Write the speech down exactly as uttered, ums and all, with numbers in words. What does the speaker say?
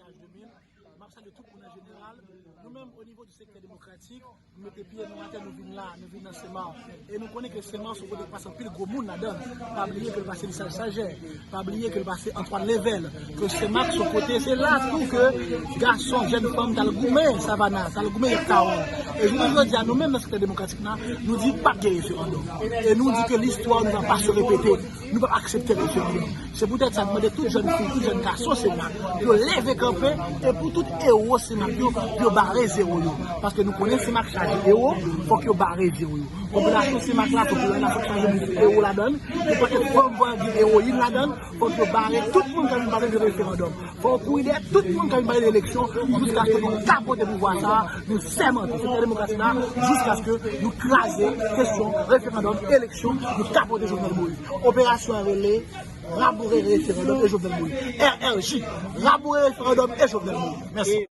M ap salye tout moun an jeneral. Nou menm, o nivo di sektè demokratik, nou mete pye nou atè, nou vin la, nou vin nan Senmak. E nou konnen ke Senmak se yon kote k pase anpil gwo moun ladan l. Pa bliye ke l pase Lisaj Sajè. Pa bliye ke l pase Antwàn Levèl. Ke Senmak se yon kote, se la tou ke gason, jèn fanm t al goumen Savana, t al goumen Lèk Kawon. E jounen jodi a, nou menm nan sektè demokratik la, nou di p ap gen referandòm. E nou di ke listwa nou va pa se repete. Nou p ap aksepte referandòm. Se poutèt sa, nou mande tout jèn fi, tout jèn gason Senmak pou yo leve kanpe e pou tout ewo Senmak yo, pou yo bare zewo yo. Paske nou konnen Senmak chaje ewo, fòk yo bare zewo yo. Popilasyon Senmak la, popilasyon chaje moun ewo ladan l, yo pa gen fanm, gen ewoyin ladan l, fòk yo bare tout moun k ap vin pale de referandòm. Fò w kouri dèyè tout moun k ap vin pale de eleksyon, jiskaske nou ka pote pouvwa sa a, nou sèmante, sektè demokratik la, jiskaske nou kraze kesyon referandòm, eleksyon, nou ka pote Jovenel Moïse. Operasyon an rele Raboure Referandòm e Jovenel Moïse. R R J, Raboure Referandòm e Jovenel Moïse. Mèsi.